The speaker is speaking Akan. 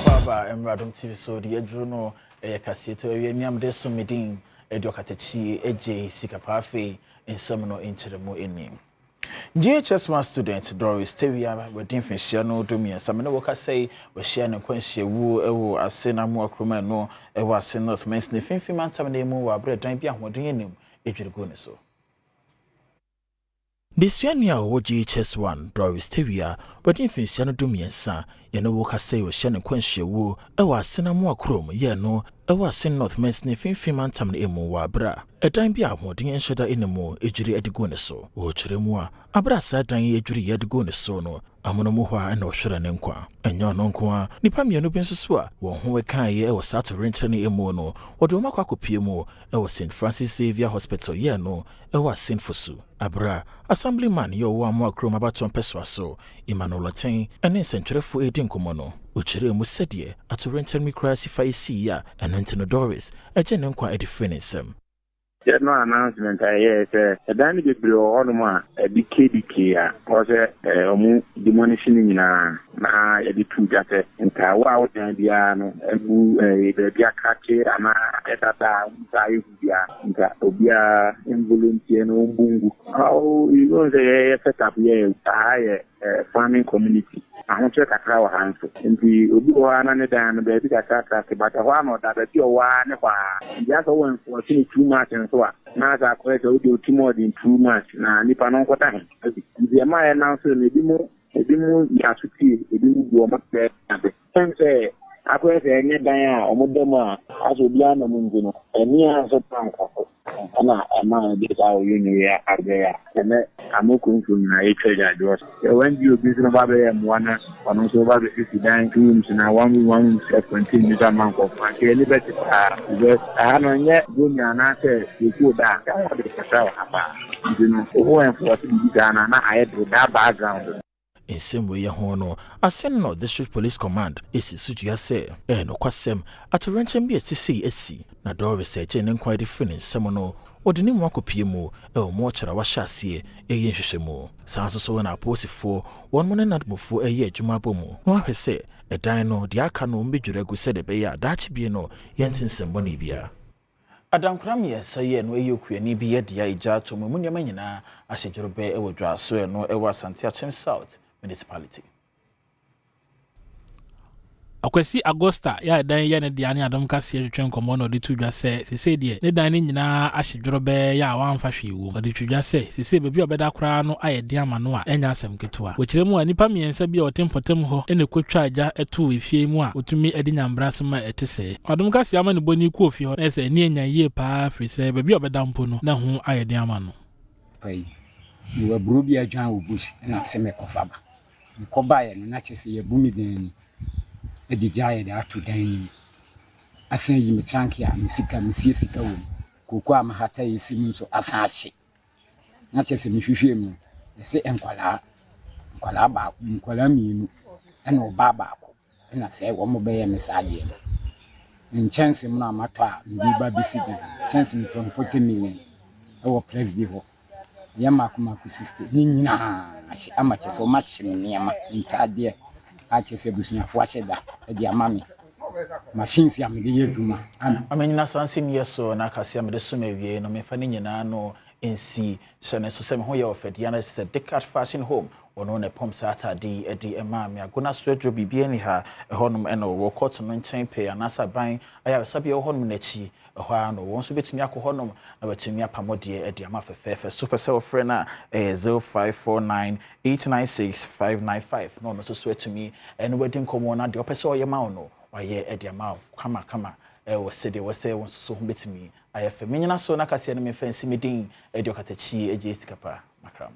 Akwaaba mmra Adom TV so deɛ aduru no ɛyɛ kaseɛ to awie miam de so medin ɛde ɔkatakyie agye sika paa afei nsɛm no nkyerɛmu ɛni. JHS 1 student Doris Tawia wadi mfinhyia no 13 me ne wo kasa yi wahyia ne nkwanhyia wuo ɛwɔ ase na amoa kurom ɛno ɛwɔ ase North Mansini finfin mantam no mu wɔ aberɛ dan bi ahoɔden anim ɛdwiri gu ne so. Desuani a ɔwɔ JHS 1, Doris Tawia, wadi mfinhyia no 13, yɛne wo kasa yi wahyia ne nkwanhyia wuo ɛwɔ ase na amoa kurom yɛ no ɛwɔ ase North Mansini finfin mantam no mu wɔ aberɛ a ɛdan bi a ahoɔden nhyɛ da ɛne mu ɛdwiri ɛde gu ne so. Wɔkyerɛ mu a aberɛ a saa dan yi adwiri yɛ de gu ne so no amono mu hɔ a ɛna ɔhwerɛ ne nkwa. Ɛnyɛ ɔno nko a, nnipa mmienu bi nso so a wɔn ho ɛkaeɛ ɛwɔ saa torenkyerɛ no mu no, wɔde wɔn akɔ akɔpie mu ɛwɔ St Francis Xavier Hospital yɛ no ɛwɔ Asenfo so. Aberɛ a Assemblyman yɛ ɔwɔ Amoa kurom abatoɔ mpɛsoa so Emmanuel Ɔtɛn ɛne nsɛntwerɛfoɔ ɛredi nkɔmmɔ no, ɔkyerɛɛ mu sɛdeɛ atorenkyerɛ no koraa si fa ɛsii a ɛno nti no Doris ɛgye ne nkwa ɛde firi ne nsam. Yɛno announcement a ɛyɛɛ sɛ ɛdan no bebree wɔ hɔnom a ɛdikadike a ɔwɔ sɛ ɔmo demolish no nyinaa, na yɛde tu dwa sɛ nka wo a wodan biara no agu baabi akrakye anaa ɛdada a wosa ayɛ hu biara, nka obiara volunteer no ɔmbu ngu. Awo sɛ yɛyɛ set up yɛ aha yɛ farming community, ahokyerɛ kakra wɔ ha nso, nti obi wɔ hɔ a na ne dan no baabi kakra kakra, but ɛhɔ a na ɔda baabi a ɔwɔ a ne hɔ a, nti asɛ wɔ enforce no too much nso a, na asɛ akɔyɛ sɛ wode otum ɔden too much na nipa no nkɔda he. Nti ɛma yɛ nan so no, ebi mu yɛ asotie, ebi mu bu ɔmo tɛ ade ɛn sɛ akɔyɛ sɛ ɛnyɛ dan a ɔmo da mu a asɛ obiara nam nti no ɛni a nso pa nkɔfo, ɛna ɛma yɛde saa ɔyɛ ne yɛ abrɛ a ɛnɛ amokomfo nyinaa yɛtwa agyaadwoɔ so. Yɛwɔ NGO bi nso no ba bɛyɛ mmoa na ɔno nso ba bɛsisi dan two rooms na one room, one room self contained bi so ama nkɔfo anka ani bɛte paa, because ɛha no nyɛ gomi anaasɛ yɛkuo da a ɛwɔ de kakra wɔ ha paa, nti no owó ɛnfo biribi saa na ayɛ de daa background. Nsɛm wei yɛ ho no, Assin North District Police Command esi so dua sɛ ɛyɛ nokwasɛm atorenkyɛm bi a ɛsisii asi na Doris a ɛgye ne nkwa de firi ne nsɛm no, wɔde ne mu akɔpie mu ɛwɔ mɔɔkyerɛ a wahyɛ aseɛ ɛyɛ nhwehwɛmu. Saa nso so na apolisifoɔ wɔn mo ne nadmofoɔ ɛyɛ adwuma abɔ mu na wahwɛ sɛ ɛdan no deɛ aka no mbɛdwiri agu sɛdeɛ ɛbɛyɛ a daakye bie no yɛnte nsɛmbɔne biara. Adankora mmiɛnsa yi no ɛyɛ okuani bi yɛ dea egya ato mu nneɛma nyinaa ahyɛ dworobɛ ɛwɔ dwaso ɛno ɛwɔ Asante Akyem South Municipality. Akwasi Augusta yɛ a dan yɛ ne dea ne Adom Kaseɛ twetwe nkɔmmɔ na ɔde to dwa sɛ sesei deɛ ne dan no nyinaa ahye dworobɛɛ yɛ a wamfa hwee wom. Ɔde to dwa sɛ sesei baabi a ɔbɛda koraa no ayɛ den ama no a ɛnyɛ asɛm ketewa. Wɔkyerɛ mu a, nnipa mmiɛnsa bi a wɔte mpɔtam hɔ ɛna ɛkɔtwa agya too efie mu a wɔtumi de nyambra asɛm a ɛte sɛɛ. Adom Kaseɛ ama ne bɔni kɔɔ fie hɔ na ɛsɛ ani anya yie paa, firi sɛ baabi a ɔbɛda mpo no na ho ayɛ den ama no. Yi mewɔ aburo bi adwan wɔ bush, ɛna sɛ mekɔfa ba mekɔbaeɛ no, na kyerɛ sɛ yɛbu me dan ni de gya yɛde ato dan no mu, asan yi me trunk a me sika mesie sika wɔ mu, kooko a mahata yi si mu nso asan ahye. Na kyerɛ sɛ mehwehwɛ mu, yɛsɛ nkwalaa baako, nkwalaa mmienu ɛna ɔbaa baako, ɛna sɛ wɔn bɛyɛ me saa adeɛ no. Nkyɛnse mu no a matɔ a mede ba bɛsi dan, nkyɛnse metɔ no 40 million ɛwɔ Presby hɔ, ɛyɛ mako mako 60, ne nyinaa ahye ama kyerɛ sɛ wɔn ahye me nneɛma, ntaadeɛ a kyerɛ sɛ abusuafoɔ ahyɛ da ɛde ama me, machines a mede yɛ adwuma. Amenyina so ansɛm yɛ so na akasea mede som awie no, memfa ne nyinaa no nsi hyɛ ne so sɛ me ho yɛ ɔfɛdeɛ no sɛ Decat Fashion Home, ɔno na ɛpɔm saa atade yi de ɛmaa me. Agona so aduro biribi ani ha ɛhɔnom, ɛna ɔwɔ kɔɔto no nkyɛn pɛɛ anaasɛ aban ayaresabea wɔ hɔnom n'akyi ɛhɔ ara no, wɔn nso bɛtumi akɔ hɔnom na wɔatumi apamɔdeɛ de ama fɛfɛɛfɛ so. Pɛ sɛ wɔfrɛ no a, ɛyɛ 0549 896 595, na ɔno nso so atumi ɛne wadi nkɔmmɔ na deɛ ɔpɛ sɛ ɔyɛ ma wo no wayɛ de ama wo kamakama ɛwɔ sɛdeɛ wɔ sɛ wɔn nso so ho bɛtumi ayɛ fɛ. Menyina so na kaseɛ no memfa nsi me din ɛde ɔkatakyie agye sika pa makra mo.